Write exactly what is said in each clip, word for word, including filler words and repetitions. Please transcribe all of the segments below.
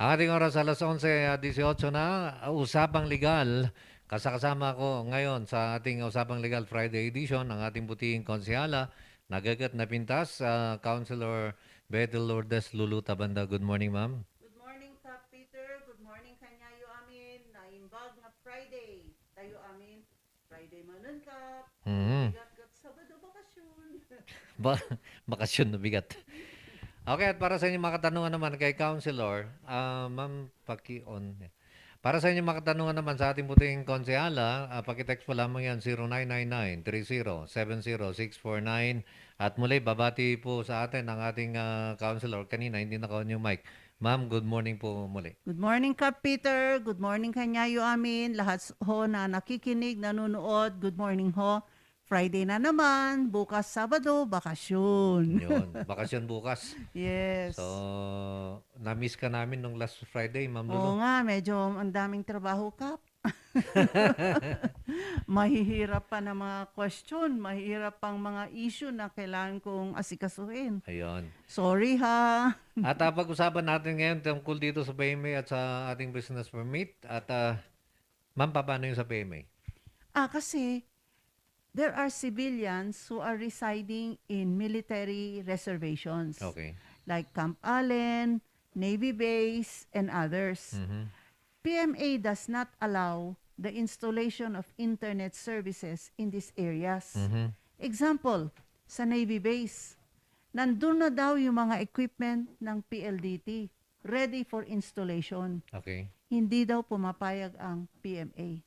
Ang ating oras alas onse, ah, dieciocho na, ah, Usapang Legal. Kasakasama ko ngayon sa ating Usapang Legal Friday edition, ang ating butihing konsehala, nagagat na pintas, ah, Councilor Bethel Lourdes Lulu Tabanda. Good morning, ma'am. Good morning, Kap Peter. Good morning, kanyayo amin. Naimbag nga Friday. Tayo amin. Friday manen, Kap. Mhm. Bigat kat Sabado, bakasyon. Ba-, bakasyon na bigat. Okay, at para sa inyong mga katanungan naman kay Councilor, ah, ma'am, paki-on. Para sa inyong mga katanungan naman sa ating butihing konsehala, ah, pakitext po lamang yan, zero nine nine nine three zero seven zero six four nine. At muli, babati po sa atin ang ating, ah, Councilor. Kanina, hindi naka-on yung mic. Ma'am, good morning po muli. Good morning, Kap Peter. Good morning, kanyayo amin. Lahat s-, ho na nakikinig, nanonood. Good morning ho. Friday na naman. Bukas, Sabado, bakasyon. Yun. Bakasyon bukas. Yes. So, na-miss ka namin nung last Friday, Ma'am Lulu. Oo nga, medyo ang daming trabaho, Kap. Mahihirap pa na mga question, mahirap pang mga issue na kailangan kong asikasuhin. Ayun. Sorry, ha. At, ah, pag-usapan natin ngayon tungkol dito sa P M A at sa ating business permit. At, ah, ma'am, paano yung sa P M A? Ah, kasi there are civilians who are residing in military reservations, Okay. like Camp Allen, Navy Base, and others. Mhm. P M A does not allow the installation of internet services in these areas. Mhm. Example, sa Navy Base, nandun na daw yung mga equipment ng P L D T, ready for installation. Okay. Hindi daw pumapayag ang P M A.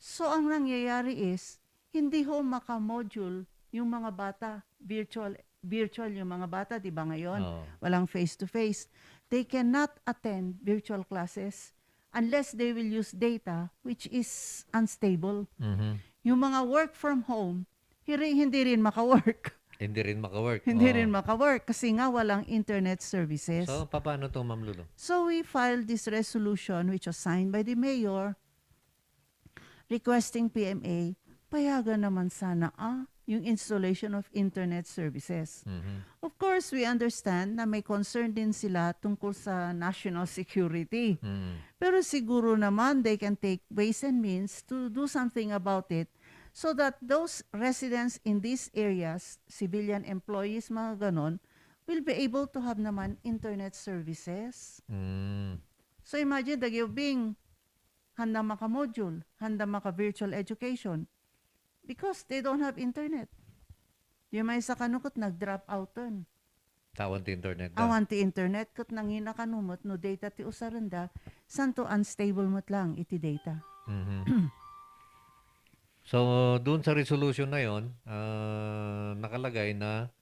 So, ang nangyayari is, hindi ho makamodule yung mga bata. Virtual, virtual yung mga bata, di ba ngayon? Oo. Walang face-to-face. They cannot attend virtual classes unless they will use data which is unstable. Mhm. Yung mga work from home, hiri-, hindi rin maka-work. Hindi rin maka-work. Hindi Oo. rin maka-work kasi nga walang internet services. So, papaano to, Ma'am Lulu? So, we filed this resolution which was signed by the mayor requesting P M A, payagan naman sana, ah, yung installation of internet services. Mhm. Of course, we understand na may concern din sila tungkol sa national security. Mm. Pero siguro naman, they can take ways and means to do something about it so that those residents in these areas, civilian employees, mga ganon, will be able to have naman internet services. Mm. So imagine, dagiti ubing, handa maka-module, handa maka-virtual education. Because they don't have internet. Di maysa kano ket nag-drop out-en. Awan ti internet da. Awan ti internet, ket nangina kano met no data ti usarenda, santo unstable met lang iti data. Mhm. So, dun sa resolution na yon, ah, nakalagay na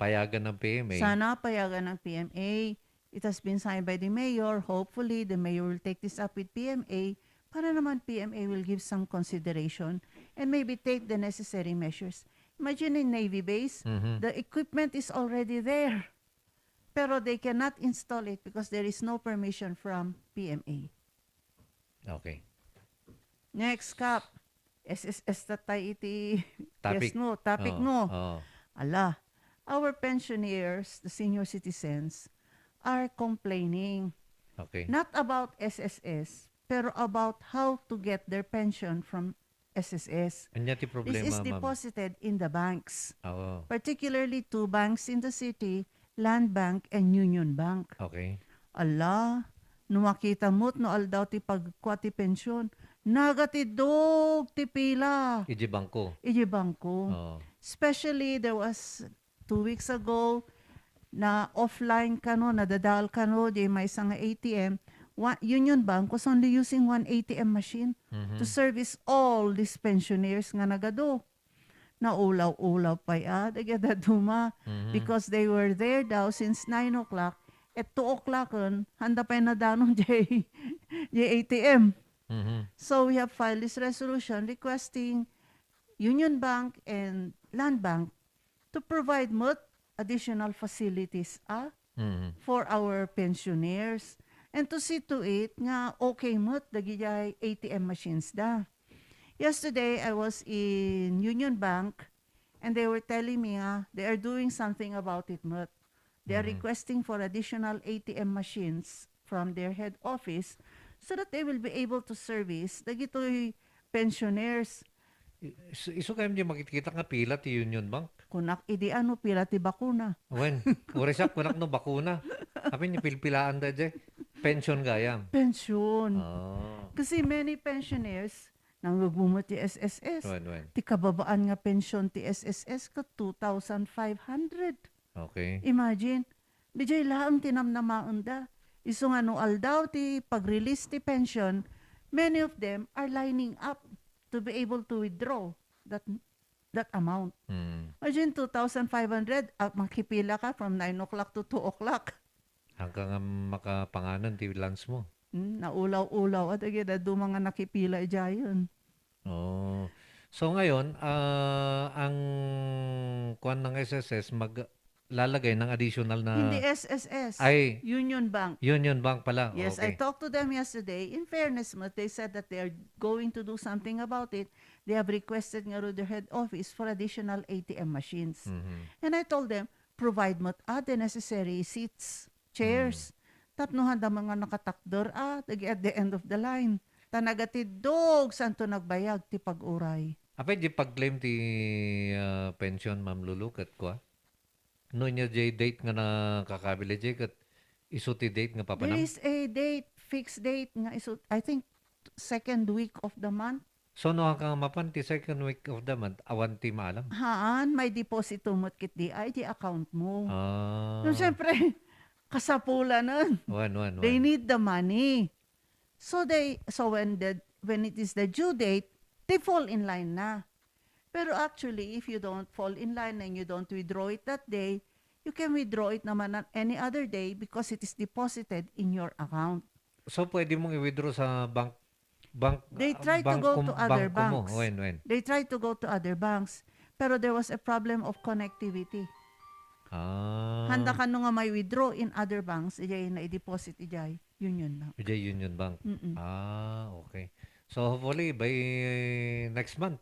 payagan ng P M A. Sana payagan ng P M A. It has been signed by the mayor. Hopefully, the mayor will take this up with P M A para naman P M A will give some consideration and maybe take the necessary measures. Imagine in Navy base, Mhm. the equipment is already there. Pero they cannot install it because there is no permission from P M A. Okay. Next, Kap. S S S tayo iti Topic. Yes, no? Topic, Oo, no? Oo. Ala, our pensioners, the senior citizens, are complaining. Okay. Not about S S S, pero about how to get their pension from S S S. Anya ti problema, ma'am? This is deposited in the banks. Oo. Particularly two banks in the city, Land Bank and Union Bank. Okay. Ala, no makita mo't no aldaw ti pagkua ti pension, nagatidog ti pila. Iji bangko. Iji bangko. Oo. Especially, there was two weeks ago, na offline kano, nadadael kano, di maysa nga A T M. Wa-, Union Bank was only using one A T M machine Mhm. to service all these pensioners nga nagadu. Naulaw-ulaw pay a, dagiti dadduma, Mhm. because they were there daw since nine o'clock, at two o'clock-en, handa pay nadanon jay, jay A T M. Mhm. So we have filed this resolution requesting Union Bank and Land Bank to provide met additional facilities, ah, Mhm. for our pensioners and to see to it nga okay met dagiti A T M machines da. Yesterday, I was in Union Bank and they were telling me, ah, they are doing something about it met. They are Mhm. requesting for additional A T M machines from their head office so that they will be able to service dagitoy pensioners. I-, isu, isu kayam di makitkitak nga pila ti Union Bank? Kunak idi ano, pila ti bakuna. Wen, uray siak, kunak no bakuna. Apay ni pilpilaan da jay? Pension gayam. Pension. Ah. Kasi many pensioners, nangugumot ti S S S. Wen, wen. Ti kababaan nga pension ti S S S ket two thousand five hundred. Okay. Imagine, dijay laeng ti namnamaenda. Isu nga no aldaw ti pag-release ti pension, many of them are lining up to be able to withdraw that, that amount. Mm. Imagine, two thousand five hundred, ah, makipila ka from nine o'clock to two o'clock. Hangka nga makapanganan ti lunch mo. Hmm, naulaw-ulaw. At again, duma nga nakipila idiayen. Oh. So ngayon, ah, ang kuan ng S S S maglalagay ng additional na Hindi S S S. Ay. Union Bank. Union Bank pala. Yes, I Okay. talked to them yesterday. In fairness, but they said that they are going to do something about it. They have requested nga through their head office for additional A T M machines. Mhm. And I told them, provide met a the necessary seats, chairs. Mm. Tapno handa nga nakatakder a, dagi at the end of the line. Ta nagatiddog, santo nagbayag ti pag-uray. Apay di pag-claim ti, ah, pension, Ma'am Lulu, ket kua? No, nya jay date nga nakakabili jay, ket isu ti date nga papanam? There is a date, fixed date nga isu, I think, second week of the month. So, no, hangka mapan ti second week of the month, awan ti maalam? Haan, may deposito met ketdi ay di account mo. Ah. No, siyempre, kasapulanan. Wan, wan, They wan. need the money. So they, so when the, when it is the due date, they fall in line na. Pero actually, if you don't fall in line and you don't withdraw it that day, you can withdraw it naman on any other day because it is deposited in your account. So, pwede mong i-withdraw sa bank, bank, They ah, try to bank go kum-, to other bank kumo. banks. Wen, wen. They try to go to other banks. Pero there was a problem of connectivity. Ah. Handa kano nga may withdraw in other banks, ijay na i-deposit ijay Union Bank. Ijay Union Bank. Mm-mm. Ah, okay. So, hopefully, by next month.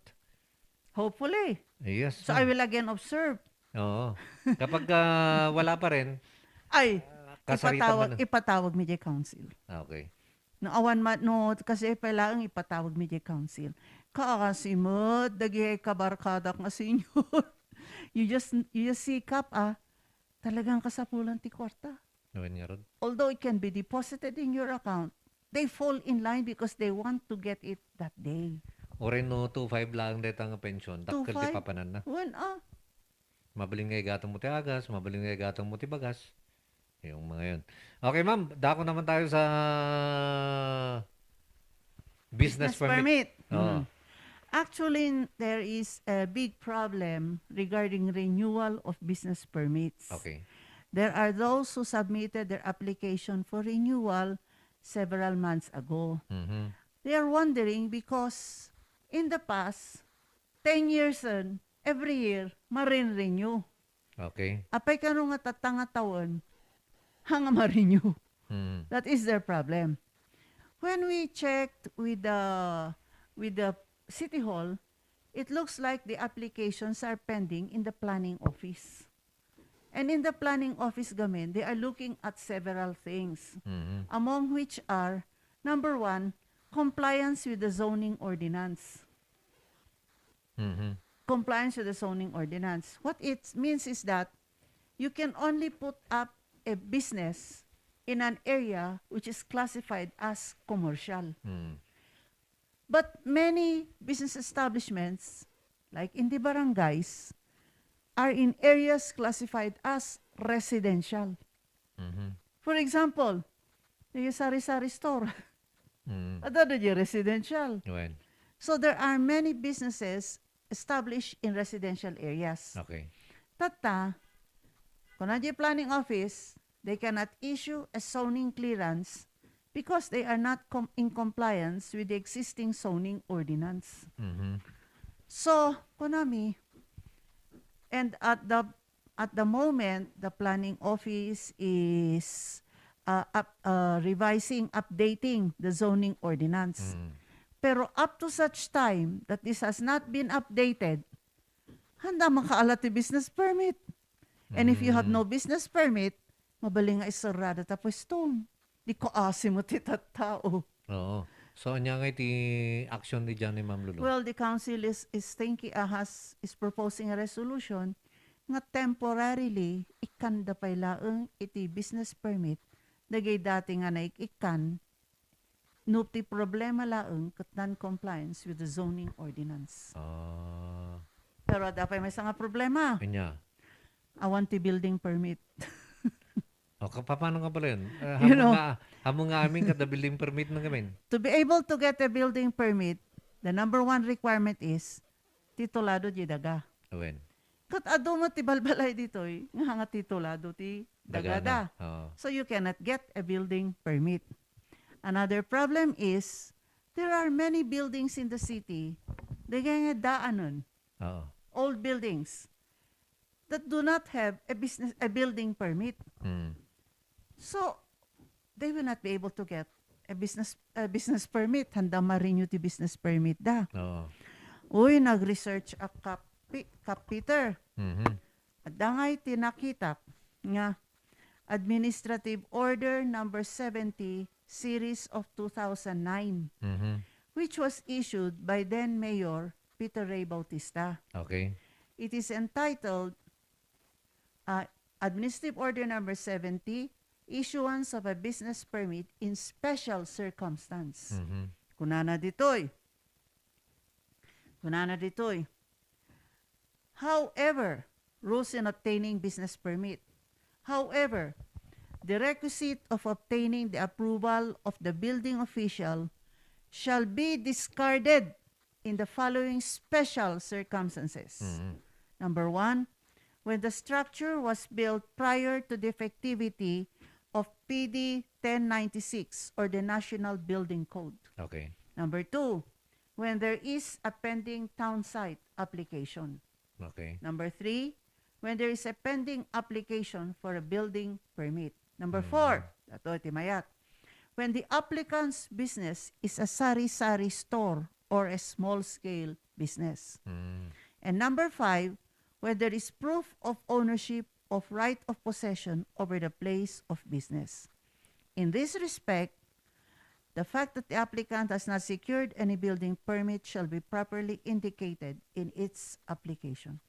Hopefully. Yes, So, I ma'am. will again observe. Oo. Kapag, ah, wala pa rin, Ay, ah, kasaritan ipatawag, mo na. ipatawag mi jay council. Ah, okay. No, awan man, no, kasi pailaeng ipatawag mi jay council. Kaasi met, dagiti kabarkadak nga senior. You just, you just sikap, ah. Talagang kasapulan ti kwarta. Wen ngarud. Although it can be deposited in your account, they fall in line because they want to get it that day. Uray no two five laeng dayta nga pension, dakkel ti Two five? papananna. Wen, ah. Mabalin nga igatang mo ti agas, mabalin nga igatang mo ti bagas. Yung mga yun. Okay, ma'am, dako naman tayo sa business Business permit. permit. Oo. Mm. Actually, there is a big problem regarding renewal of business permits. Okay. There are those who submitted their application for renewal several months ago. Mhm. They are wondering because in the past, ten years, eh, every year, marin-renew. Okay. Apay kano nga tatta nga tawen, hanga ma-renew. Mm. That is their problem. When we checked with the, with the City Hall, it looks like the applications are pending in the planning office. And in the planning office, gamin, they are looking at several things, Mhm. among which are, number one, compliance with the zoning ordinance. Mhm. Compliance with the zoning ordinance. What it means is that you can only put up a business in an area which is classified as commercial. Mm. But many business establishments, like in the barangays, are in areas classified as residential. Mhm. For example, the sari-sari store. Mm. Adda di residential. Wen. So there are many businesses established in residential areas. Okay. Tatta, kuna di planning office, they cannot issue a zoning clearance because they are not com-, in compliance with the existing zoning ordinance. Mhm. So, kunami, and at the, at the moment, the planning office is, uh, up-, uh, revising, updating the zoning ordinance. Mm. Pero up to such time that this has not been updated, handa makaala ti business permit. And if you have Mm. no business permit, mabalin nga iserrada ta pwesto. Di kaasi met ti tattao. Oo. So, ania nga iti action ni Johnny, Ma'am Lulu? Well, the council is, is thinking, ah, has, is proposing a resolution nga temporarily ikkanda pay laeng iti business permit dagiti dati nga naik-ikkan no ti problema laeng ket non-compliance with the zoning ordinance. Ah. Pero adda pay maysa nga problema. Ania? Awan ti building permit. O, ka, paano nga pala yun? Eh, You hamo know. nga, hamo nga amin kada building permit na gamin. To be able to get a building permit, the number one requirement is titulado di daga. Awen. Kat adu mo ti balbalay ditoy, nga nga titulado ti dagada. Dagada. Oo. So you cannot get a building permit. Another problem is, there are many buildings in the city, dagay nga daanen, Oo. old buildings, that do not have a business, a building permit. Mm. So, they will not be able to get a business a business permit. Handa ma-renew ti business permit da. Oo. Uy, nag-research a Kap-, Kap Peter. Mhm. Adda nga iti nakitak nga Administrative Order number seventy, series of two thousand nine, Mhm. which was issued by then Mayor Peter Ray Bautista. Okay. It is entitled, uh, Administrative Order number seventy, issuance of a business permit in special circumstance. Mhm. Kunana ditoy. Kunana ditoy. However, rules in obtaining business permit. However, the requisite of obtaining the approval of the building official shall be discarded in the following special circumstances. Mhm. Number one, when the structure was built prior to the effectivity of P D ten ninety-six or the National Building Code. Okay. Number two, when there is a pending town site application. Okay. Number three, when there is a pending application for a building permit. Number Mm. four, dato iti mayat, when the applicant's business is a sari-sari store or a small-scale business. Mm. And number five, when there is proof of ownership of right of possession over the place of business. In this respect, the fact that the applicant has not secured any building permit shall be properly indicated in its application.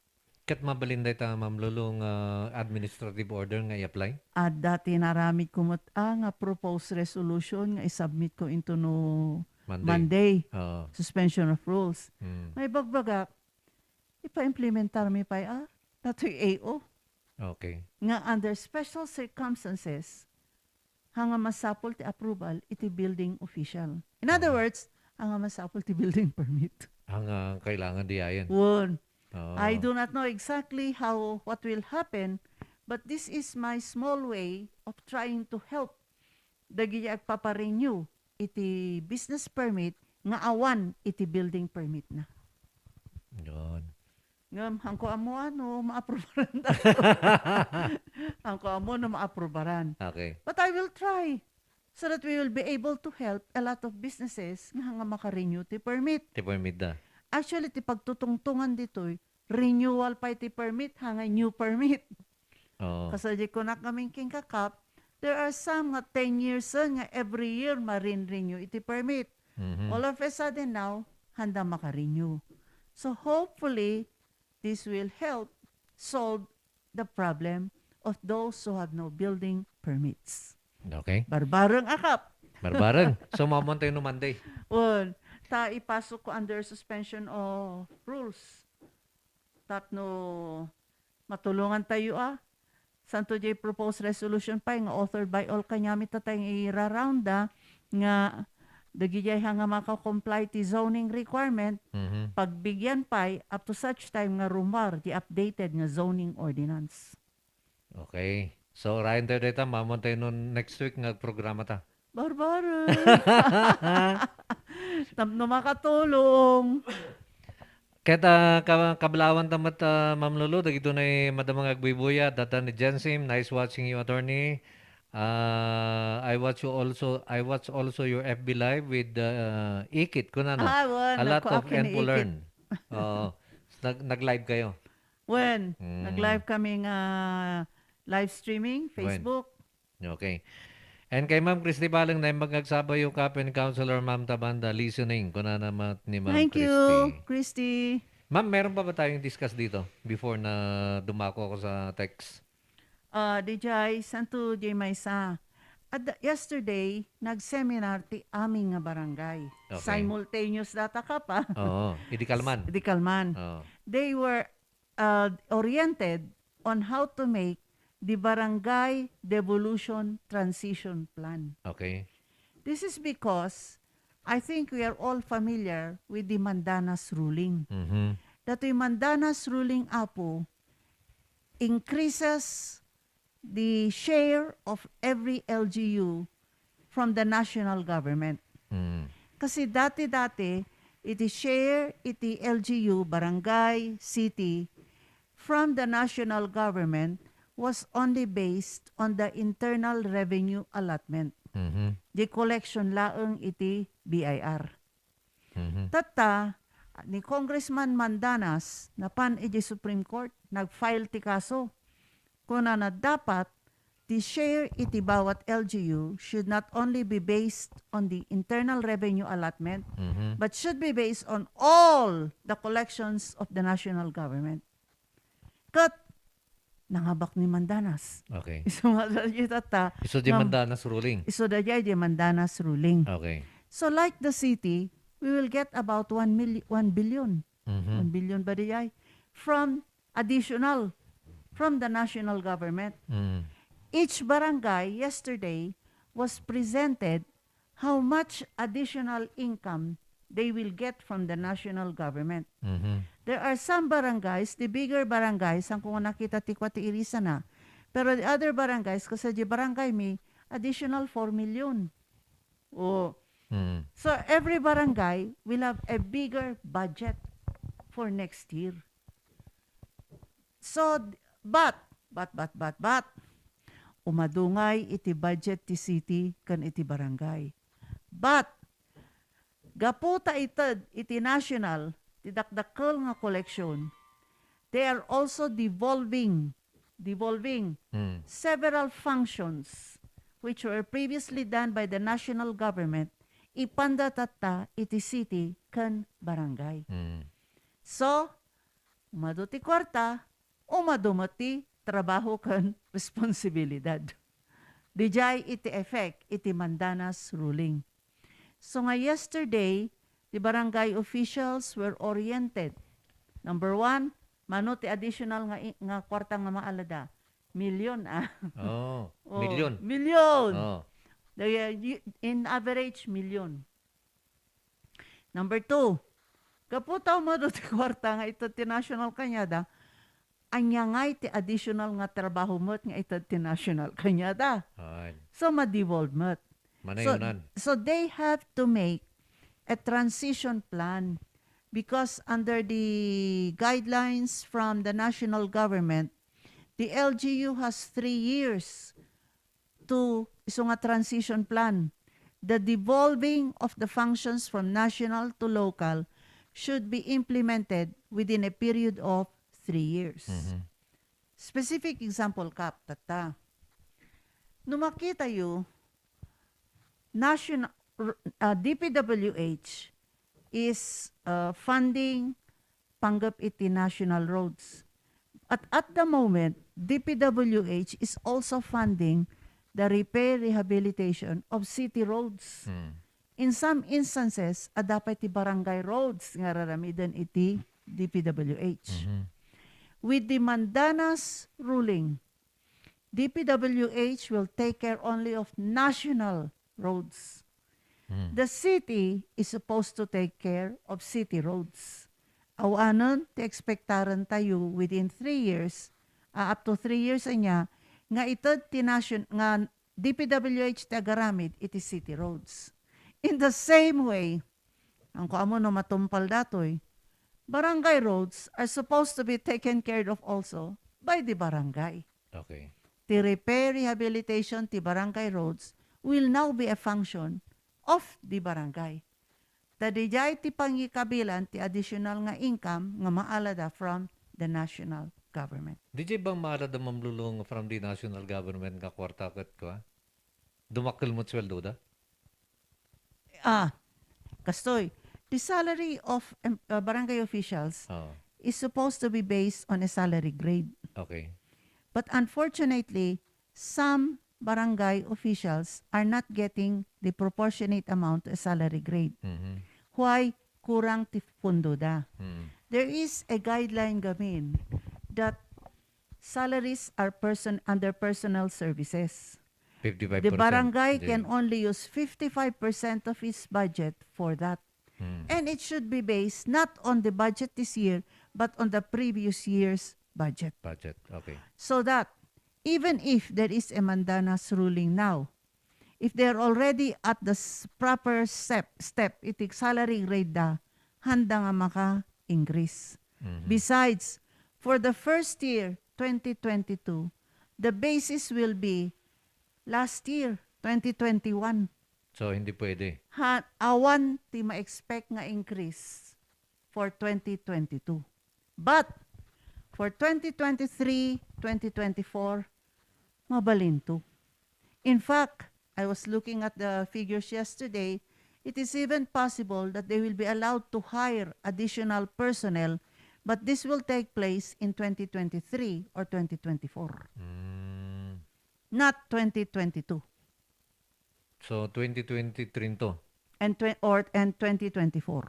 Ket mabalin dayta, Ma'am Lulu, nga administrative order nga i-apply? Adda ti naramidko met a nga proposed resolution nga i-submit ko into no Monday. Monday. Oo. Suspension of rules. Mm. Maibagbagak, ipa-implementar mi pay a, datoy A O. Okay. Nga under special circumstances, hanga masapul ti approval iti building official. In other Oo. words, hanga masapul ti building permit. Hanga kailangan di ayan. Wen, Oo. I do not know exactly how, what will happen, but this is my small way of trying to help dagiti agpapa-renew iti business permit nga awan iti building permit na. Yun. Ngem, hanko ammo a no maaprobaran. Hanko ammo no maaprobaran. Okay. But I will try so that we will be able to help a lot of businesses nga, nga maka-renew ti permit. Ti permit da. Actually, ti pagtutungtungan ditoy, renewal pay ti permit, hanga new permit. Oo. Kasla di kunak ngamin ken Kakap, there are some nga ten years nga every year marin-renew iti permit. Mhm. All of a sudden now, handa maka-renew. So hopefully, this will help solve the problem of those who have no building permits. Okay. Barbareng a Kap. Barbareng. So, mamonta no Monday. Wen, ta ipasok ko under suspension of rules. Tapno matulongan tayo a. Santo jay proposed resolution pay nga authored by all kaniami tatay nga ira-round da nga dagidiay ha nga maka-comply ti zoning requirement, Mhm. pagbigyan pay up to such time nga rumar di updated nga zoning ordinance. Okay. So, rayen tayo dayta, mamonta no next week nga programa ta. Barbara. Tapno makatulong. Ket, ah, ka-, kablawan ta met, ah, Ma'am Lulu, dagidunay madama nga agbuybuya, data ni Jensim, nice watching you, attorney. Ah, I watch you also, I watch also your F B live with, ah, Ikit, kunana. Ah, wen, A lot of nagkuak info ni Ikit. Learn. Oo. Nag-, nag-live kayo. Wen, Mm. nag-live kami nga live streaming, Wen. Facebook. Okay. And kay Ma'am Christy Balang, Naimbag nga agsabayo, Kapen Counselor, Ma'am Tabanda, listening, kunana met ni Ma'am Thank you, Christy. Christy. Ma'am, meron pa ba tayong discuss dito before na dumako ako sa text? Ah, D J, santo J. Maysa. At the, yesterday, nag-seminar ti amin nga barangay. Okay. Simultaneous data ka pa. Oo, idi kalman. Idi kalman. Oo. They were, uh, oriented on how to make the barangay devolution transition plan. Okay. This is because I think we are all familiar with the Mandanas ruling. Mhm. Datoy Mandanas ruling, Apo, increases the share of every L G U from the national government. Mm. Kasi dati-dati, iti share iti L G U, barangay, city, from the national government was only based on the internal revenue allotment. Mhm. Di collection laeng iti B I R. Mhm. Tatta, ni Congressman Mandanas, napan iti Supreme Court, nag-file ti kaso. Kunana, dapat ti share iti bawat L G U should not only be based on the internal revenue allotment, Mhm. but should be based on all the collections of the national government. Ket nangabak ni Mandanas. Okay. Isu nga dayta ta. Isu di nga Mandanas ruling. Isu dayta di Mandanas ruling. Okay. So, like the city, we will get about one million, one billion. Mhm. One billion ba dayta? From additional, from the national government. Mm. Each barangay yesterday was presented how much additional income they will get from the national government. Mhm. There are some barangays, the bigger barangays, saan ko nga nakita ti kua ti irisana. Pero the other barangays, kasi di barangay mi, additional four million. Oh. Mm. So every barangay will have a bigger budget for next year. So, but, but, but, but, but, umadungay iti budget ti city ken iti barangay. But, gapu ta ited iti national ti dakdakkel nga koleksyon, they are also devolving, devolving Hmm. several functions which were previously done by the national government, ipanda tatta iti city ken barangay. Hmm. So, umadu ti kuarta, umadu met ti trabaho ken responsibilidad. Dijay iti effect iti Mandanas ruling. So nga yesterday, the barangay officials were oriented. Number one, mano ti additional nga i-, nga kwarta nga maalada? Million, ah. Oh, Oh, million. million. Oh. The, uh, y-, in average, million. Number two, gapu ta umadu ti kwarta nga ited ti national kaniada, ania ngay ti additional nga trabaho met nga ited ti national kaniada? Ay. So, ma-devolve met. So, Manayonan. so they have to make a transition plan because under the guidelines from the national government, the L G U has three years to isu nga transition plan. The devolving of the functions from national to local should be implemented within a period of three years. Mhm. Specific example, Kap, tatta. No makita yu, national, r-, ah, D P W H is, uh, funding panggep iti national roads. At, at the moment, D P W H is also funding the repair, rehabilitation of city roads. Hmm. In some instances, adda pay ti barangay roads nga raramiden iti D P W H. Mhm. With the Mandanas ruling, D P W H will take care only of national roads. Hmm. The city is supposed to take care of city roads. Awanen ti expectaren tayo within three years, ah, up to three years ania, nga ited ti nation-, nga D P W H ti agaramid iti city roads. In the same way, ang kuamo no matumpal datoy, barangay roads are supposed to be taken care of also by the barangay. Okay. Ti repair, rehabilitation ti barangay roads will now be a function of the barangay. Ta dijay ti pangikabilan ti additional nga income nga maalada from the national government. Dijay bang maalada, Ma'am Lulu, nga from the national government nga kwarta ket kua? Dumakkel met sueldoda? Ah, kastoy, the salary of em- uh, barangay officials Oo. is supposed to be based on a salary grade. Okay. But unfortunately, some barangay officials are not getting the proportionate amount to a salary grade. Mhm. Why? Kurang ti pundo da. Mm. There is a guideline gamin that salaries are person under personal services. Fifty-five percent. The barangay Di. Can only use fifty-five percent of its budget for that. Mm. And it should be based not on the budget this year, but on the previous year's budget. Budget. Okay. So that even if there is a mandanas ruling now, if they are already at the s- proper step, step iti salary grade da, handa nga maka-increase. Mhm. Besides, for the first year, twenty twenty-two, the basis will be last year, twenty twenty-one. So, hindi pwede. Ha, awan ti ma-expect nga increase for twenty twenty-two. But for twenty twenty-three, twenty twenty-four, mabalin to. In fact, I was looking at the figures yesterday. It is even possible that they will be allowed to hire additional personnel, but this will take place in twenty twenty-three or twenty twenty-four, Mm. not twenty twenty-two So, twenty twenty-three to. and twen- or and twenty twenty-four.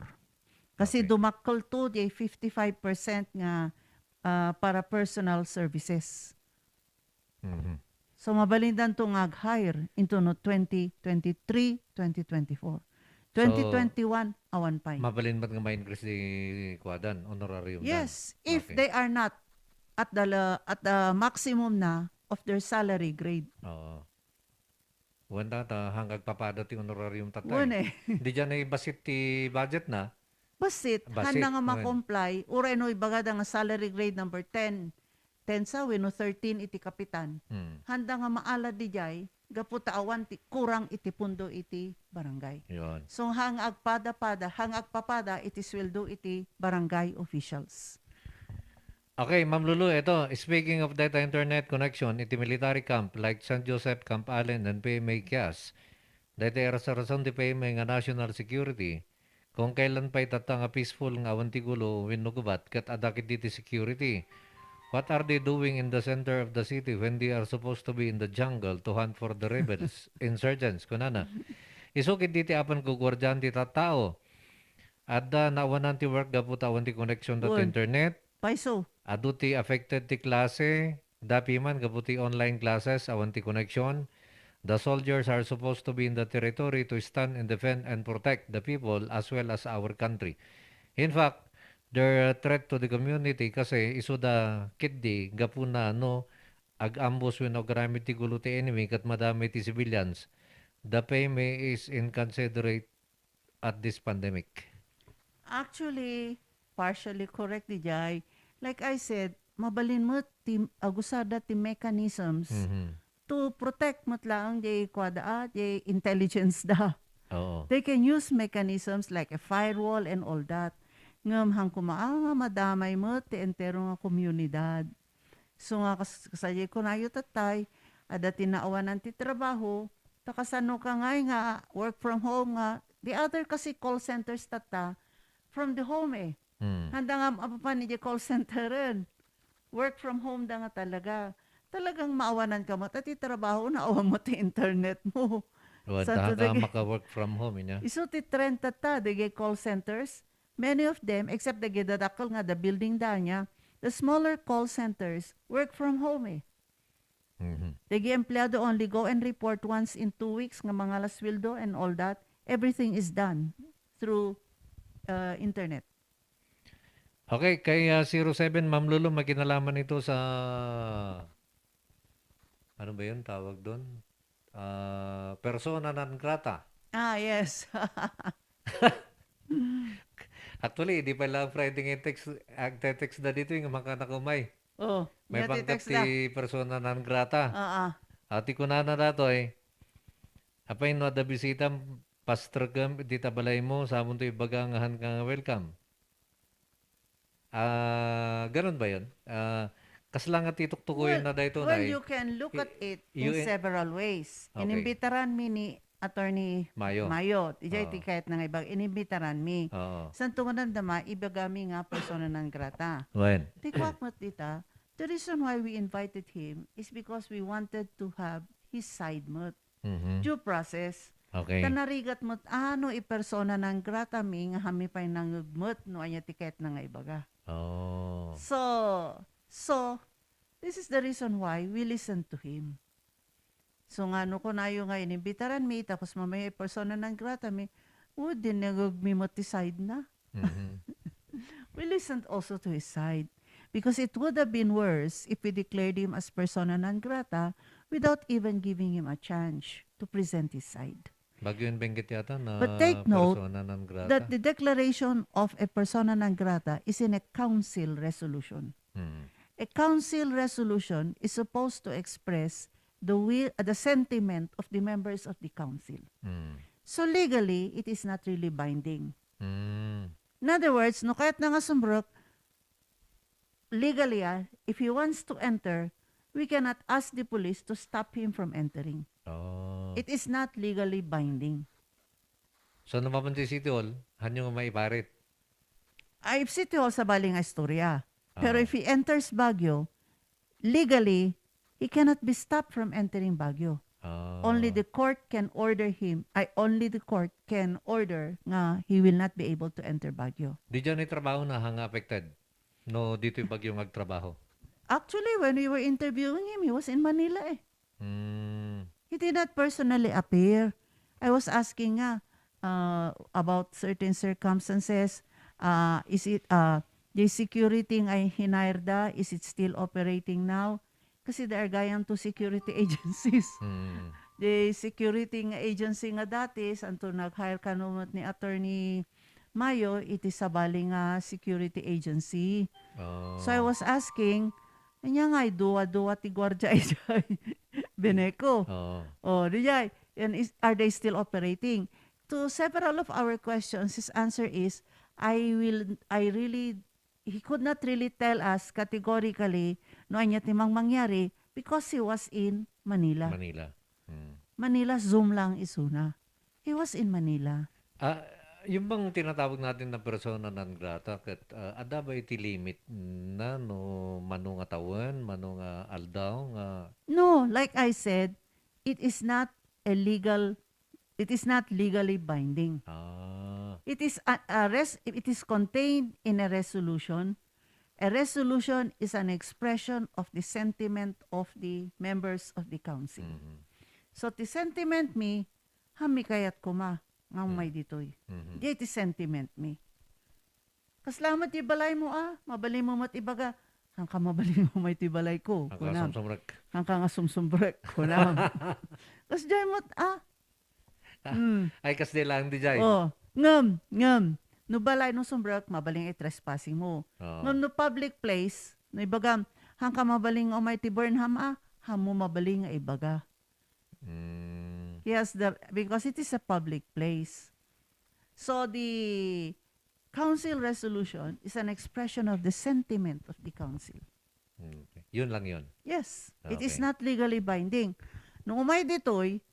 Kasi Okay. Dumakkel to di fifty-five percent nga ah, para personal services. Mhm. So mabalindan to nga ag-hire into no twenty twenty-three, twenty twenty-four. Twenty twenty-one, awan pay. Mabalin met nga ma-increase di kuadan, honorarium dan. Yes, if Okay. they are not at the la- at the maximum na of their salary grade. Oo. Wen ta, ta, hanggang agpapada ti honorarium tatta, Wen eh. eh. Di dyan ay basit ti budget na. Basit, Basit, handa nga wen. ma-comply, uray no ibagada nga salary grade number ten, ten sa wenno thirteen iti kapitan. Hmm. Handa nga maalad dijay, gapu ta awan ti kurang iti pundo iti barangay. Yun. So, hang agpada-pada, hang agpapada iti sueldo iti barangay officials. Okay, Ma'am Lulu, ito, speaking of data internet connection, iti military camp like San Joseph, Camp Allen, and P M A Kias, dayta ay rason-rason ti P M A nga national security. Kung kailan pay tatta nga peaceful nga awan ti gulo wenno gubat ket adda ketdi ti security. What are they doing in the center of the city when they are supposed to be in the jungle to hunt for the rebels, insurgents, kunana? Isu ketdi ti apan guguardian ti tattao. Adda naawanan ti work gapu ta awan ti connection dati Wen. Internet. Payso. Adu ti affected ti klase, dapi man gapu ti online classes, awan ti connection. The soldiers are supposed to be in the territory to stand and defend and protect the people as well as our country. In fact, they're a threat to the community kasi isuda ketdi gapu na no ag-ambush wenno agramed ti gulo ti enemy ket madamay ti civilians. The P M A is inconsiderate at this pandemic. Actually, partially correct dijay. Like I said, mabalin met ti agusarda ti mechanisms Mhm. to protect met laeng di kuada, ah, di intelligence da. Oo. They can use mechanisms like a firewall and all that. Ngem hang kumaa nga madamay met ti entero nga komunidad. So nga kas kasadiay kunayo tattay, adda ti naawanan ti trabaho, ta kasano ka ngay nga work from home nga, the other kasi call centers tatta, from the home eh. Hmm. Handa nga mapapan iti call centeren. Work from home da nga talaga. Talagang maawanan ka met ti trabaho, naawan mo ti internet mo. Wen Sa ta to dagi- maka-work from home, ina. Isu ti trend tatta, dagiti call centers, many of them, except dagiti dadakkel nga da building da ania, the smaller call centers work from home eh. Mhm. Dagiti empleado only go and report once in two weeks nga mangala sueldo and all that. Everything is done through uh, internet. Okay, kay ah, zero seven, Ma'am Lulu, may kinalaman ito sa, ano ba yun tawag doon? Ah, persona non grata. Ah, yes. Actually, di pa lang Friday nga text, ag-text na dito yung makanakumay. Oh, May nga ti panggap text da. ti persona non grata. Ah, ah. Ati kunana datoy, apay no adda bisita, pastrek iti balay mo, sabon to ibaga nga han ka nga welcome. Ah, ganun ba yun? Ah, Kasla nga ti tuktukoyen na daytoy, well, you can look at it in several ways. Okay. Inimbitaran mi ni Attorney Mayo. Mayo. Ijay ti kayat na nga ibag, inimbitaran mi. Oo. Santo nga damdama, ibaga mi nga persona non grata. Wen. Ti kuak met dita, the reason why we invited him is because we wanted to have his side met. Mhm. Due process. Okay. Ta narigat met, ano, i-persona non grata mi nga hammi pay nangngegmet no ania ti kayatna nga ibaga. Oh. So, so, this is the reason why we listen to him. So, nga no kunayo nga inimbitaran mi, tapos mamaya i-persona non grata mi, o, dinengeg mi met ti side na. Mhm. We listened also to his side because it would have been worse if we declared him as persona non grata without even giving him a chance to present his side. Baguio and Benguet yata na persona non grata. But take note that the declaration of a persona non grata is in a council resolution. Mm. A council resolution is supposed to express the will, the sentiment of the members of the council. Mm. So legally, it is not really binding. Mm. In other words, no kayatna nga sumrek, legally, ah, if he wants to enter, we cannot ask the police to stop him from entering. Oh. It is not legally binding. So, no mapan ti City Hall, hanyo nga maiparit? Ay, if City Hall, sabali nga istorya. Pero if he enters Baguio, legally, he cannot be stopped from entering Baguio. Ah. Only the court can order him, ay, only the court can order nga he will not be able to enter Baguio. Diay trabaho na nga affected? No, ditoy Baguio nga agtrabaho? Actually, when we were interviewing him, he was in Manila eh. Mm. He did not personally appear. I was asking nga uh, about certain circumstances. Uh, is it uh, the security nga hinire da, is it still operating now? Kasi there are gayam two security agencies. Mm. The security nga agency nga dati, santo nag-hire kano met ni Attorney Mayo, iti sabali nga security agency. Oh. So I was asking, ania nga, dua-dua ti guardia idiay Beneco. Oh. Oh, diay, and is, are they still operating? To several of our questions, his answer is, I will, I really, he could not really tell us categorically no ania ti mang mangyari because he was in Manila. Manila. Hmm. Manila, Zoom lang isuna. He was in Manila. Ah, yung bang tinatawag natin na persona non grata, ket, ah, adda ba iti limit na no mano nga tawen, mano nga aldaw nga No, like I said, it is not a legal, it is not legally binding. Ah. It is a, a res-, it is contained in a resolution. A resolution is an expression of the sentiment of the members of the council. Mhm. So, ti sentiment mi, hammi kayat koma nga umay ditoy. Mhm. Diay ti sentiment mi. Kasla met ti balay mo, ah? Mabalin mo met ibaga, "Hanka mabalin nga umay ti balay ko," kunam. Hanka nga sumsumrek. Hanka nga sumsumrek, kunam. Kas diay met, ah? Ah, hmm. Ay, kas di lang di jay. Oh, ngem, ngem. No balay, no sumrek, mabalin nga i-trespassing mo. Oo. Ngem no public place, no ibagam, "Hanka mabalin nga umay ti Burnham, ah?" Hammo mabalin nga ibaga. Mm. Yes, the, because it is a public place. So the council resolution is an expression of the sentiment of the council. Okay. Yun lang yun. Yes. It is Okay. not legally binding. No umay ditoy,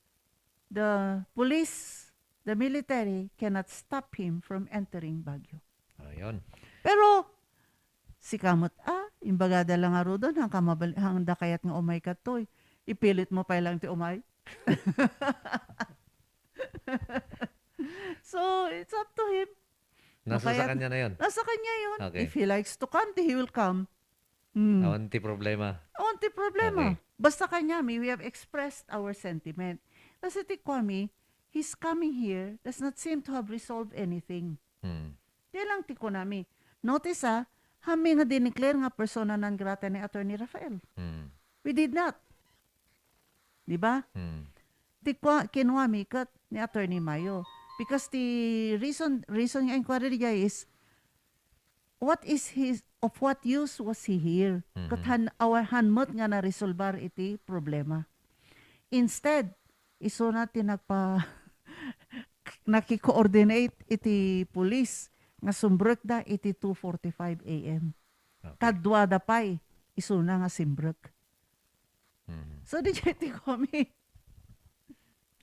the police, the military cannot stop him from entering Baguio. Ayun. Pero, sika met, ah, imbagada la ngaruden, hanka mabal-, handa kayat nga umay kadtoy. Ipilit mo pay lang ti umay. So, it's up to him. Nasa sa kanya na yun. Nasa kanya yun. Okay. If he likes to come, di he will come. Hmm. Awan ti problema. Awan ti problema. Okay. Basta kanya, mi, we have expressed our sentiment. Kasi ti kuami, his coming here does not seem to have resolved anything. Hmm. Di lang ti kunami. Notice, ah, hammi nga dineclare nga persona non grata ni Attorney Rafael. Hmm. We did not. Di ba? Hmm. Ti kua-, kinuami ket ni Attorney Mayo. Because the reason, reason nga inquiry diay is, what is his, of what use was he here? Mhm. Ket han, awan han met nga naresolbar iti problema. Instead, isuna ti nagpa-, naki-coordinate iti police nga sumbrekda iti two forty-five A M. Okay. Kaduada pay. isuna nga simrek. Mhm. So, di jay ti kami.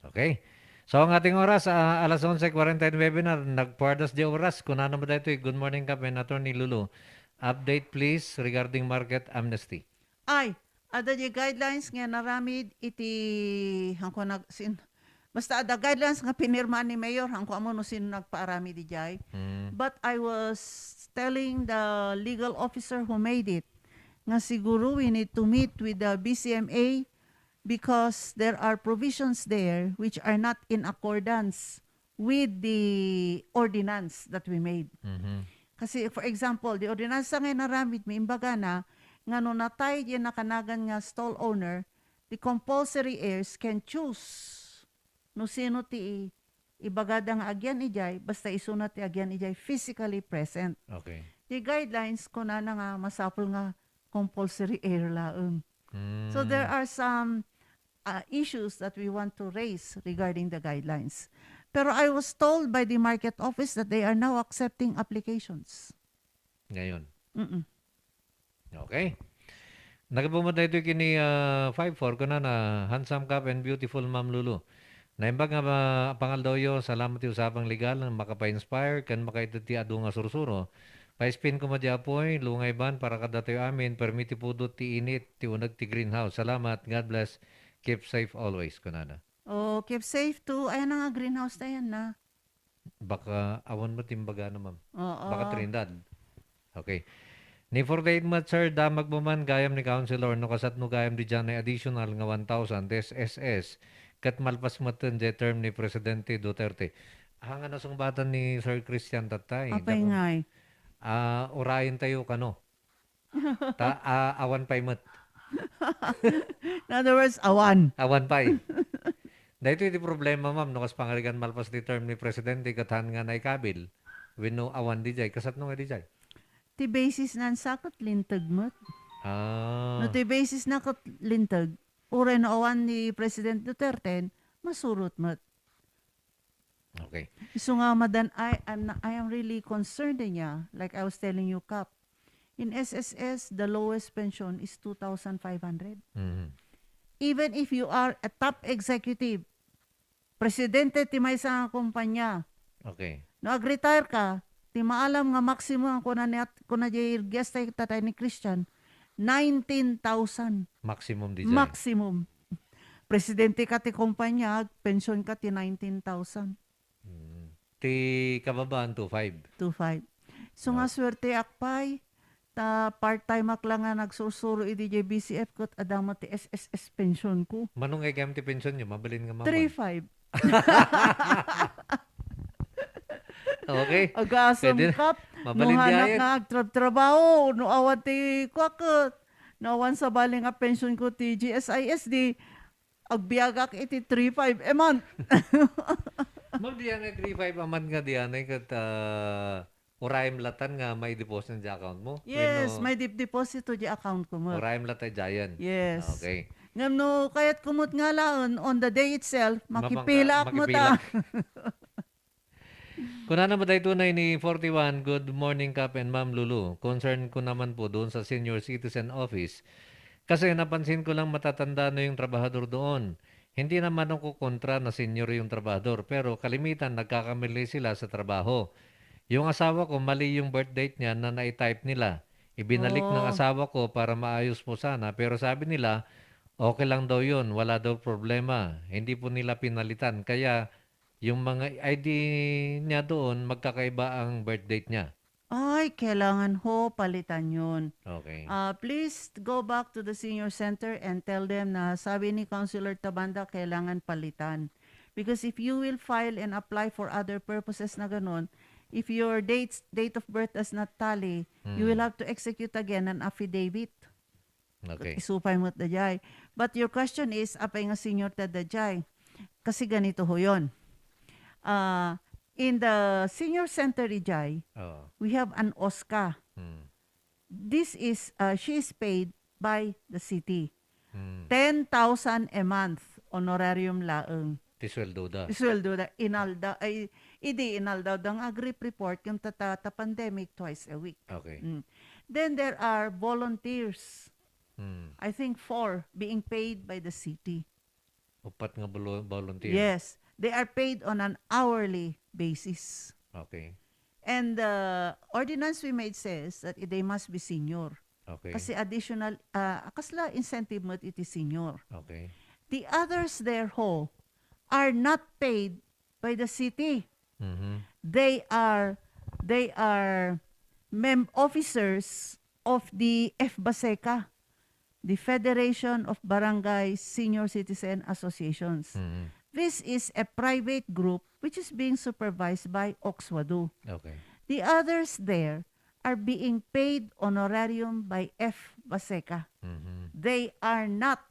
Okay. So, ang ating oras, ah, alas onse kwarenta y nuebe na, nagpardas di oras. Kunana mo daytoy, good morning, Kap and Attorney Lulu. Update, please, regarding market amnesty. Ay, adda di guidelines nga naramid iti, hangko nag-, sin-, basta adda guidelines nga pinirma ni Mayor, hangko ammo no sino nagpaaramid di jay. Hmm. But I was telling the legal officer who made it, nga siguro we need to meet with the B C M A because there are provisions there which are not in accordance with the ordinance that we made. Mhm. Kasi, for example, the ordinance nga inaramid mi, imbaga na, nga no natay di nakanagan nga stall owner, the compulsory heirs can choose no sino ti ibagada nga agyan ijay, basta isuna ti agyan ijay physically present. Okay. The guidelines, kunana nga masapul nga compulsory heir laeng. So there Mm. are some, uh, issues that we want to raise regarding the guidelines. Pero I was told by the market office that they are now accepting applications. Ngayon. Mm-mm. Okay. Nagabumot na ito kini, ah, five four, kunana, handsome Kap and beautiful Ma'am Lulu. Naimbag nga ma-, pangaldawyo, salamat ti usapang legal, makapa-inspire, ken makaited ti adu nga sursuro. Pa-spin koma di apoy, lungay ban, para kadatayo amin, permi ti pudot ti init, ti uneg ti greenhouse. Salamat, God bless, keep safe always, kunana. Oh, keep safe too. Ayan na nga greenhouse na yan na. Baka awan met imbagana, ma'am. Oo. Baka Trinidad. Okay. Ni forty-eight met, sir, damag mo man gayam ni Councilor, no kasat no gayam di dyan ay additional nga one thousand S S S, ket malpas met ten di term ni Presidente Duterte. Hanga nasungbatan ni Sir Christian tattay. Apay Dako-, ngay? Ah, urayen tayo kano. Ta-, ah, awan pay met. In other words, awan. Awan pay. Daytoy ti problema, ma'am, no kas pangarigan malpas ti term ni Presidente, ket han nga naikabil. Wenno awan di jay. Kasat no nga di jay? Ti basis nan sa ket linteg met. Ah. No ti basis na ket linteg, uray no awan ni President Duterte, masurot met. Okay. Isu nga madan, I, I'm not, I am really concerned niya. Like I was telling you, Kap, in S S S, the lowest pension is two thousand five hundred. Mhm. Even if you are a top executive, presidente ti maysa nga kumpanya, Okay. no ag-retire ka, ti maalam nga maximum ang kuna ni at-, kuna di guest ay tatay ni Christian, nineteen thousand. Maximum di jay. Maximum. Presidente ka ti kumpanya, pension ka ti nineteen thousand. Mm. Ti kababaan, two five. Two five. So nga No. swerte ak pay, ta part-time ak lang nga nagsursuro idi jay B C F ket adda met ti S S S pension ko. Mano nga igam ti pension nyo? Mabalin nga maman. Three five. Okay. Agasem Pwede na. Kap, no Mabalin hanak diayen. nga agtrabtrabaho, no awan ti kuak, no awan sabali nga pension ko ti G S I S D, agbiagak iti three five a month. Ma'am, di nga three five a month nga di anay ket, ah, urayem latan nga may deposit di account mo? Yes, Wenno may dip-, deposit to di account ko met. Urayem latan giant? Yes. Okay. Ngem no kayat ko met nga laen, on the day itself, Mapangka-, makipila ak met, makipila. ah. Kunana met daytoy ni forty-one, "Good morning, Kap and Ma'am Lulu. Concern ko naman po doon sa senior citizen office. Kasi napansin ko lang matatanda na yung trabahador doon. Hindi naman ako kontra na senior yung trabahador, pero kalimitan nagkakamali sila sa trabaho. Yung asawa ko, mali yung birth date niya na nai-type nila. Ibinalik ng Oh. asawa ko para maayos po sana, pero sabi nila, okay lang daw yun, wala daw problema. Hindi po nila pinalitan. Kaya yung mga I D niya doon, magkakaiba ang birth date niya." Ay, kailangan ho palitan yun. Okay. Ah, please go back to the senior center and tell them na sabi ni Councilor Tabanda, kailangan palitan. Because if you will file and apply for other purposes na ganun, if your dates, date of birth does not tally, you Hmm. will have to execute again an affidavit. Okay. Isupay met dayjay. But your question is, apay nga senior ta dayjay? Kasi ganito ho yun. Ah, in the senior center, Ijay, Oo. we have an OSCA. Hmm. This is, ah, she is paid by the city. Hmm. Ten thousand a month honorarium laeng. Ti sweldo da. Ti sweldo da. Inalda, ay, idi inaldaw da nga agrip report, yung tata, ta pandemic twice a week. Okay. Mm. Then there are volunteers. Hmm. I think four being paid by the city. Upat nga bolo-, volunteer. Yes. They are paid on an hourly basis. Okay. And the ordinance we made says that they must be senior. Okay. Kasi additional, ah, kasla incentive met iti senior. Okay. The others there, ho, are not paid by the city. Mhm. They are, they are mem-, officers of the FBASECA, the Federation of Barangay Senior Citizen Associations. Mhm. This is a private group which is being supervised by OXWADU. Okay. The others there are being paid honorarium by FBASECA. Mhm. They are not,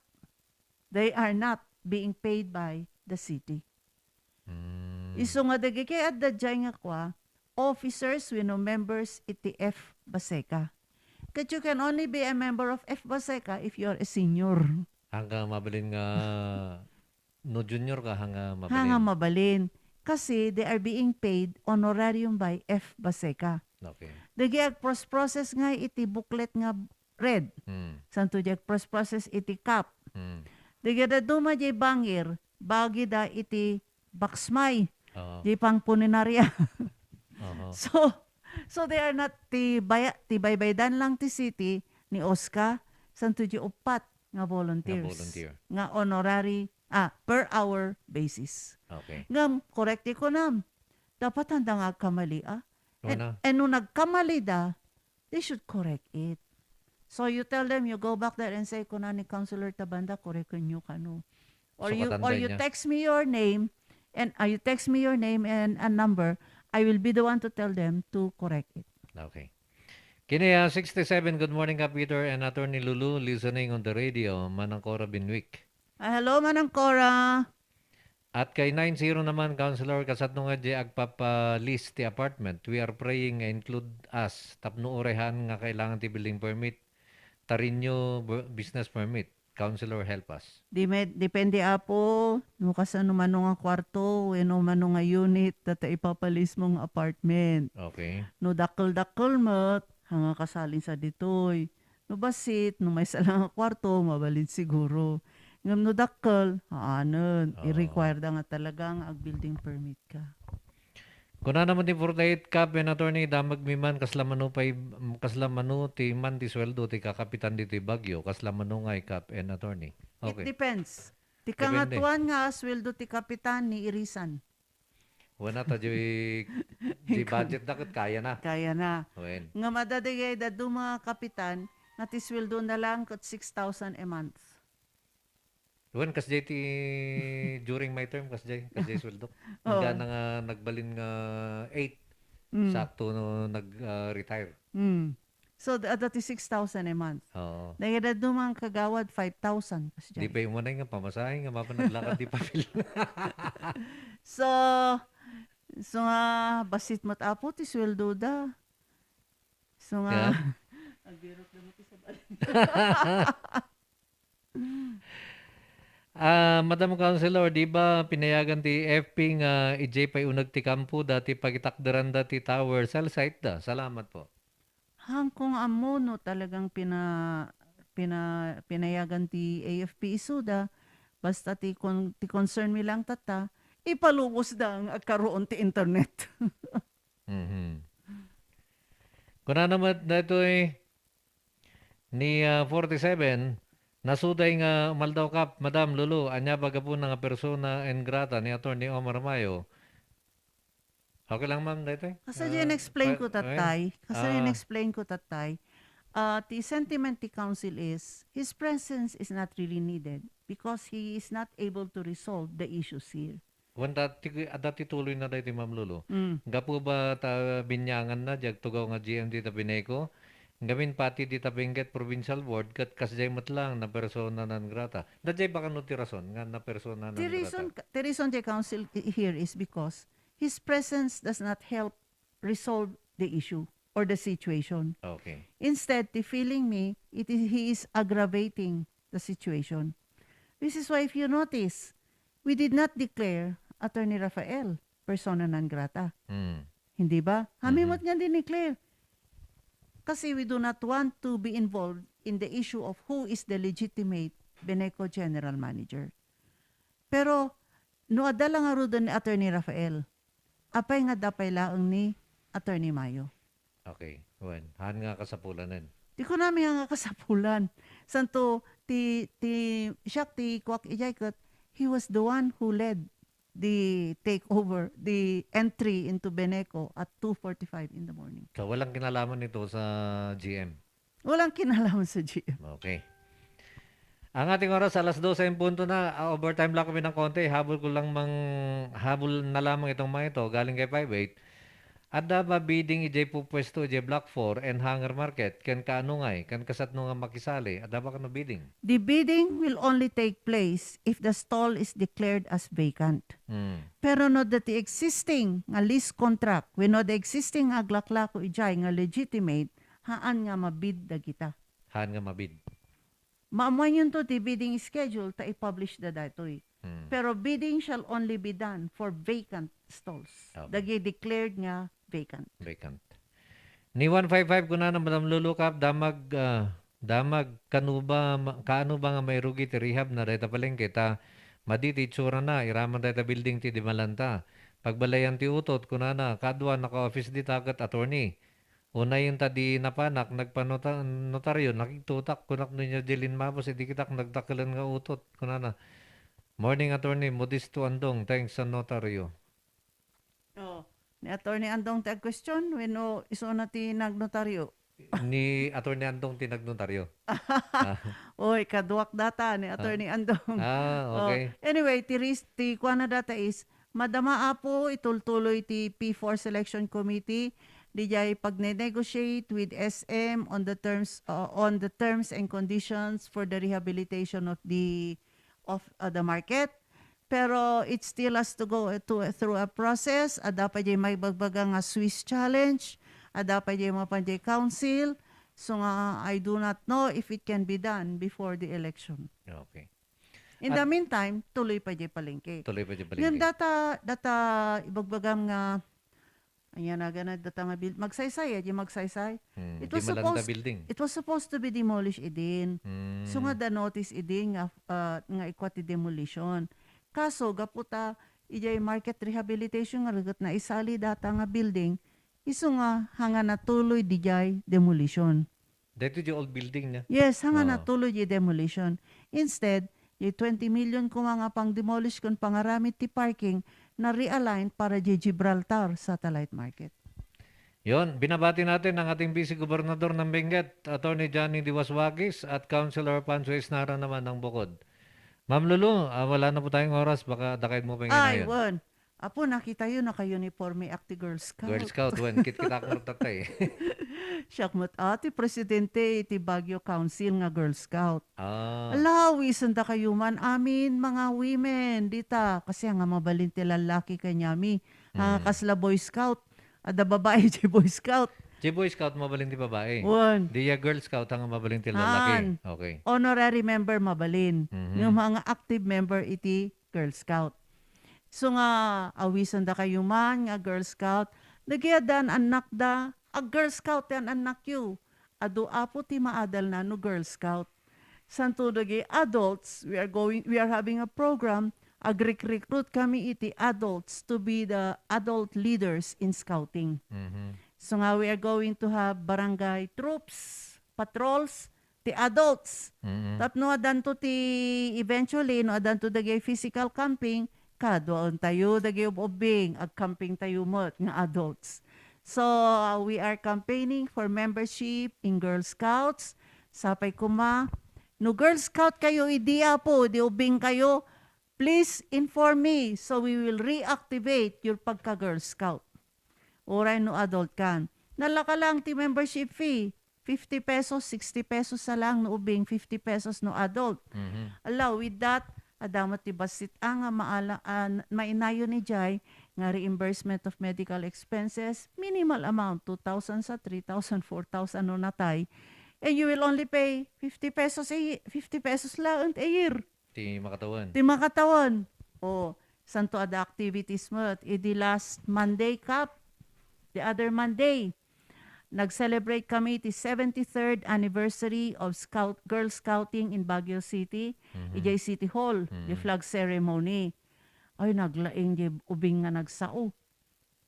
they are not being paid by the city. Mm. Isu nga dagiti adda diay nga kua, officers wenno members iti FBASECA. Ket you can only be a member of FBASECA if you are a senior. Hangga mabalin nga, no junior ka, hangga mabalin. Hangga mabalin. Kasi they are being paid honorarium by FBASECA. Okay. Dagiti agpros-process nga iti booklet nga red. Mm. Santo diay agpros-process iti CAP. Mm. Dagiti dadduma diay bangir, bagida iti baksmay. Oo. Diay pangpuninaria. Aha. So, so they are not ti baya-, ti baybaydan lang ti city ni OSCA, santo diay uppat nga volunteers. Nga volunteer. Nga honorary, ah, per hour basis. Okay. Ngem, correct ti kunam. Dapat handa nga agkamali, ah. And, Una. and no nagkamali da, they should correct it. So you tell them, you go back there and say, "Kuna ni Councilor Tabanda, korekenyo kano." Or you, Sukatan or da you niya. text me your name, and, uh, you text me your name and a number, I will be the one to tell them to correct it. Okay. Kini, ah, sixty-seven, good morning, Kap Peter and Attorney Lulu, listening on the radio, Manang Cora Binwick. Ah, hello, Manang Cora. At kay nine zero naman, Counselor, kasano nga diay agpapa-list ti apartment? We are praying nga include us tapno uray haan nga kailangan ti building permit, ta renew bu-, business permit. Counselor, help us. Di med-, depende, Apo, no kasano mano nga kwarto, wenno mano nga unit, data ipapa-list mo nga apartment. Okay. No dakkel-dakkel met, hanga kasalin sa ditoy. No bassit, no maysa lang nga kwarto, mabalin siguro. Ngem no dakkel, haanen, Oo. i-require da nga talaga nga ag-building permit ka. Kunana met ni forty-eight Kap and Attorney, damagmi man, kasla mano pay, kasla mano ti man ti sueldo ti kakapitan ditoy Baguio, kasla mano ngay Kap and Attorney? It Okay. depends. Ti Depende. kangatuan nga sueldo ti kapitan ni irisan. Wen, ta diay, diay Ikaw. budget da ket kaya na. Kaya na. Wen. Ngem adda dagiti dadduma nga kapitan nga ti sueldona lang ket six thousand a month. Wen, kasdiay ti during my term, kasdiay, kasdiay sueldok. Oo. Hanggang na nga nagbalin nga eight, Mm. sakto no nag, ah, retire. Mm. So, da-, adda ti six thousand a month. Oo. Dagiti dadduma nga kagawad, five thousand, kasdiay. Di pay umanay nga pamasahe nga mapan naglakad ti papel. So, so nga, bassit met, Apo, ti sueldo da. So nga, Yeah. Agbirok da met ti sabali. Ah, Madam Councilor, di ba pinayagan ti A F P nga idiay pay uneg ti kampo, dati pagitakderanda ti tower cell site da? Salamat po. Haan ko nga ammo no talagang pina-, pina-, pinayagan ti A F P isuda, basta ti kon-, ti concern mi lang tatta, ipalubos da nga agkaroon ti internet. Mhm. Kunana met daytoy ni, ah, forty-seven, nasuday nga umaldaw Kap, Madam, Lulu, ania ba gapuna nga persona non grata ni Attorney Omar Mayo? Okay lang, ma'am, daytoy? Kasla diay Ah, in-explain pa-, ko, eh? Tatay. Kasla diay Ah. in-explain ko, Tatay. Ah, ti sentiment ti council is, his presence is not really needed because he is not able to resolve the issues here. Wen, dati, adda ti tuloyna daytoy, Ma'am Lulu. Mm. Gapu ba ta binianganna, diay agtugaw nga G M dita Bineco? Ngamin pati dita Benguet Provincial Board, ket kasdiay met lang, napersona non grata. Daydiay ba kano ti rason nga napersona non grata? Ti reason, ti reason diay council i-, here is because his presence does not help resolve the issue or the situation. Okay. Instead, ti feeling mi, it is, he is aggravating the situation. This is why, if you notice, we did not declare Attorney Rafael persona non grata. Mm. Hindi ba? Kami Mhm. met nga diniklear. Kasi we do not want to be involved in the issue of who is the legitimate Beneco general manager. Pero no adda la ngaruden ni Attorney Rafael, apay nga adda pay laeng ni Attorney Mayo? Okay. Wen, haan nga kasapulanen. Di ko namin nga kasapulan. Santo, ti, ti, siak ti kuak ijay ket, he was the one who led the takeover, the entry into Beneco at two forty-five in the morning. So, walang kinalaman nito sa G M? Walang kinalaman sa G M. Okay. Ang ating oras, alas dose en punto na. Ah, overtime lang kami ng konti. Habol ko lang mang, habol na lamang itong mga ito. Galing kay five eight. Adda ba bidding ijay pupwesto ijay Block four and Hangar Market? Ken kaano ngay? Ken kasatno nga makisali? Adda ba kano bidding? The bidding will only take place if the stall is declared as vacant. Hmm. Pero no, the existing nga lease contract, wenno the existing nga aglaklako ijay nga legitimate, haan nga mabid dagita. Haan nga mabid. Maammoenyon to ti bidding schedule ta i-publish da daytoy. Hmm. Pero bidding shall only be done for vacant stalls. Okay. Dagiti declared nga vacant. Vacant. Ni one five five kunana, Madam Lulu Cap, damag, ah, damag, kanuba, ma-, kaano ba nga mairugi ti rehab na dayta palengke? Ta, madi ti itsura na, iraman dayta building ti dimalanta. Pagbalayan ti utot, kunana, kadua naka-office dita ket attorney. Unayen ta di napanak, nagpanota-, notaryo, nakigtutak, kunak no nya di linmabos, idi kitak nagdakelen nga utot, kunana. Morning, attorney, Modesto Andong, thanks sa notaryo. Oh, ni Attorney Andong ti agquestion, wenno isuna ti nagnotaryo? Ni Attorney Andong ti nagnotaryo. Oy, kaduak data ni Attorney Andong. Ah, Oh, okay. Anyway, ti ris-, ti kuana data is, madama, Apo, itultuloy ti P four Selection Committee, dijay pagne-negotiate with S M on the terms, uh, on the terms and conditions for the rehabilitation of the, of, uh, the market. Pero it still has to go to, through a process. Adda pay dijay maibagbaga nga Swiss challenge. Adda pay dijay mapan dijay council. So nga, I do not know if it can be done before the election. Okay. In the meantime, tuloy pay dijay palengke. Tuloy pay dijay Ngem palengke. Data, data, ibagbagam nga, ania naganna data nga build-, magsaysay, dijay magsaysay. Hmm, It was dimalanta supposed, building. It was supposed to be demolished idin. Hmm. So nga da notice idin nga, ah, nga ikua ti demolition. Kaso, gapu ta, ijay market rehabilitation nga reget naisali data nga building, isu nga, hanga natuloy dijay demolition. Daytoy dijay old building na. Yes, hanga Oo. natuloy dijay demolition. Instead, dijay twenty million koma nga pang-demolish ken pangaramid ti parking na realign para dijay Gibraltar Satellite Market. Yon, binabati natin ang ating Vice Gobernador ng Benguet, Attorney Johnny Diwaswagis, at Councilor Pancho Isnara naman ng Bukod. Ma'am Lulu, ah, wala na po tayong oras, baka dakayed mo pa Ay, ngayon. Wen. Apo, nakitayo, naka-uniforme ak ti Girl Scout. Girl Scout, Wen, kit-, kita ko tatay. Siak met, ah, ti presidente iti Baguio Council nga Girl Scout. Ah. Ala, awisendakayo man amin, mga women, dita. Kasi nga mabalin ti lallaki kaniami. Ah, Mm. kasla Boy Scout. Adda babae ti Boy Scout. Ti Boy Scout, mabalin ti babae. Wen. Dijay Girl Scout, ang mabalin ti lalaki. Haan. Okay. Honorary member mabalin. Mhm. Nga mga active member iti Girl Scout. So nga, awisendakayo man nga Girl Scout, dagiti adda an-annakda, ag-Girl Scout ti an-annakyo. Adu, Apo, ti maadalna no Girl Scout. Santo dagiti adults, we are going, we are having a program, agrik-recruit kami iti adults to be the adult leaders in scouting. Mhm. So nga, we are going to have barangay troops, patrols, ti adults. Mhm. Tapno addanto ti, eventually, no addanto dagiti physical camping, kaduaentayo dagiti ub-ubbing, ag-camping tayo met nga adults. So, uh, we are campaigning for membership in Girl Scouts. Sapay koma, no Girl Scout kayo idi, Apo, idi ubbing kayo, please inform me so we will reactivate your pagka-Girl Scout. Uray no adult kan. Nalaka lang ti membership fee. Fifty pesos, sixty pesos sa lang no ubbing, fifty pesos no adult. Mhm. Ala, with that, adda met ti bassit a nga maala-, ah, mainayon idiay nga reimbursement of medical expenses, minimal amount, two thousand sa, three thousand, four thousand no natay. And you will only pay fifty pesos a ye-, fifty pesos laeng a year. Ti makatawen. Ti makatawen. O, santo adda activities met. Idi last Monday, Kap, the other Monday, nag-celebrate kami ti seventy-third anniversary of Scout, Girl Scouting in Baguio City, Mhm. idiay City Hall, di Mhm. flag ceremony. Ay, naglaing di ubing nga nagsao.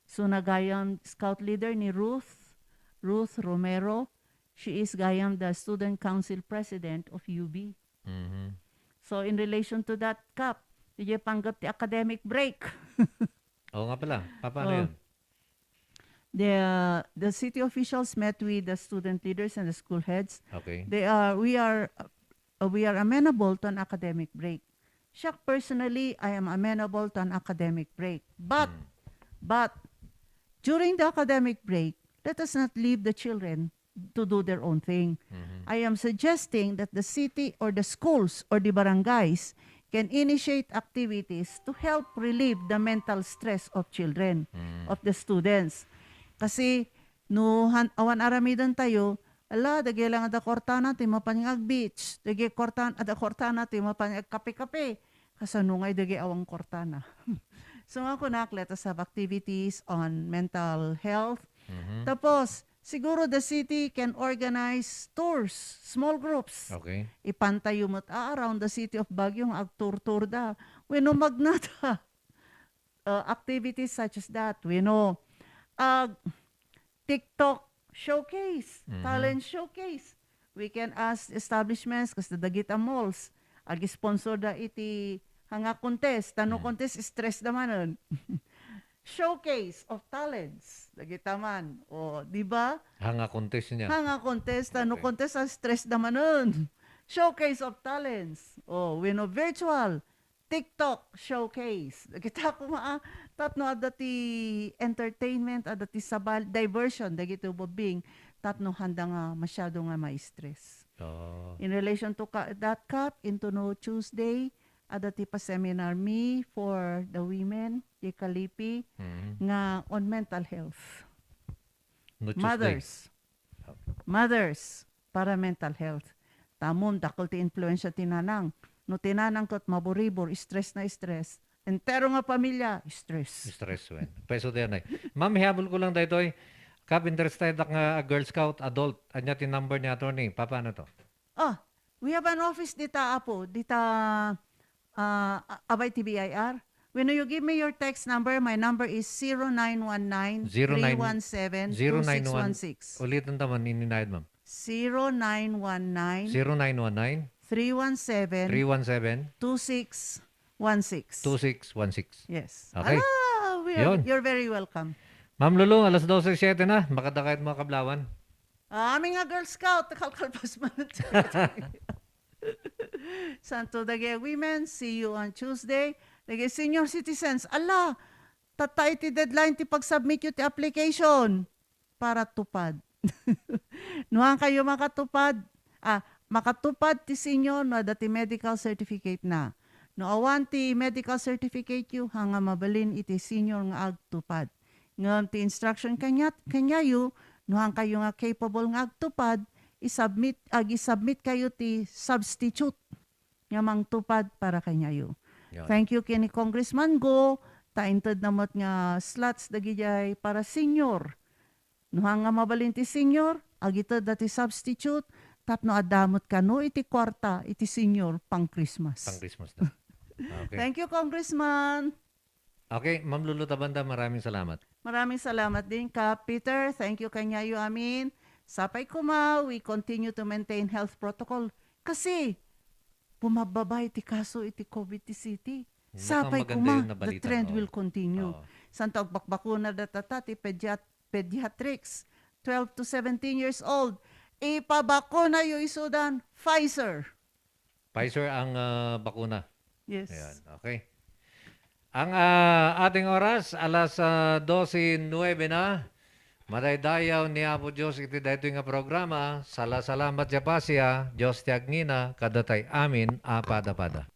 So, nagayam scout leader ni Ruth, Ruth Romero. She is gayam the student council president of U B. Mhm. So, in relation to that, Kap, diay panggep ti academic break. Oo nga pala. Paano Oh. yun? The, the city officials met with the student leaders and the school heads. Okay. They are, we are, uh, we are amenable to an academic break. Siak, personally, I am amenable to an academic break. But, Mm. but, during the academic break, let us not leave the children to do their own thing. Mhm. I am suggesting that the city or the schools or the barangays can initiate activities to help relieve the mental stress of children, Mm. of the students. Kasi, no han-, awan aramidentayo, ala, dagiti lang adda kuartana ti mapan nga ag-beach, dagiti kuartan-, adda kuartana ti mapan nga agkape-kape. Kasano ngay dagiti awan kuartana? So, nga kunak, let us have activities on mental health. Mhm. Tapos, siguro the city can organize tours, small groups. Okay. Ipantayo met, ah, around the city of Baguio nga agtour-tour da. Wenno magnata. Uh, activities such as that. Wenno, ag-, TikTok showcase, Mhm. talent showcase. We can ask establishments, kas dagita malls, ag-sponsor da iti hanga contest. Ta no Mhm. contest, stress da manen. Showcase of talents. Dagita man. O, di ba? Hanga contest niya. Hanga contest. Ta no Okay. contest, ah, stress da manen. Showcase of talents. O, wenno virtual. TikTok showcase. Dagita koma, ah, tapno adda ti entertainment, adda ti sabali, diversion, dagiti ubbing, tapno handa nga masiado nga ma-stress. Oo. In relation to ka-, that, Kap, into no Tuesday, adda ti pa-seminar mi for the women, di Kalipi, Mhm. nga on mental health. No Tuesday. Mothers. Okay. Mothers, para mental health. Tamon, dakkel ti influensya ti nanang. No ti nanang ket maburibor, stress na stress. Entero nga pamilya, stress. Stress, wen. Peso ti anay. Ma'am, hiabol ko lang daytoy. Kap, interested ak nga a Girl Scout, adult. Ania ti number ni attorney? Papaano to? Ah, we have an office dita, Apo. Dita, ah, a-, abay ti B I R. When you give me your text number, my number is zero nine one nine, three one seven, two six one six. Ulitan ta man, ininayad, ma'am. Zero nine one nine, Zero nine one nine, three one seven, three one seven, two six one six. Two six one six. Yes. Okay. Ala, we are, Yun. You're very welcome. Ma'am Lulu, alas dose siete na. Makadakayat mo kablawan. Ah, amin nga Girl Scout, kalkalpas man. Santo, dagiti women, see you on Tuesday. Dagiti senior citizens, ala, tatta iti deadline ti pag-submit yu ti application para TUPAD. No han kayo makatupad, ah, makatupad ti senior no adda ti medical certificate na. No awan ti medical certificate yu, han nga mabalin iti senior nga agtupad. Ngem ti instruction kaniat-, kaniayo, no han kayo nga capable nga agtupad, isubmit, ag-isubmit kayo ti substitute nga mangtupad para kaniayo. Yan. Thank you ken ni Congressman Go, ta inted na met nga slots dagidiay para senior. No han nga mabalin ti senior, agited da ti substitute, tapno adda met kano iti kuarta iti senior pang Christmas. Pang Christmas na. Okay. Thank you, Congressman. Okay, Ma'am Lulu Tabanda, maraming salamat. Maraming salamat din, Kap Peter. Thank you kaniayo amin. Sapay koma, we continue to maintain health protocol. Kasi, bumababa iti kaso iti COVID ti city. Mukhang sapay maganda koma, yun na the balita, trend oo. Will continue. Oo. Santo, agbakbakuna da tatta ti pediat-, pediatrics, twelve to seventeen years old. Ipabakunayo isudan, Pfizer. Pfizer ang, ah, bakuna. Yes. Ayan, okay. Ang, ah, ating oras, alas, ah, dose nuebe na. Madaydayaw ni Apo Dios iti daytoy nga programa. Sala-salamat ti grasia, Dios ti agngina, kadatayo amin a pada-pada.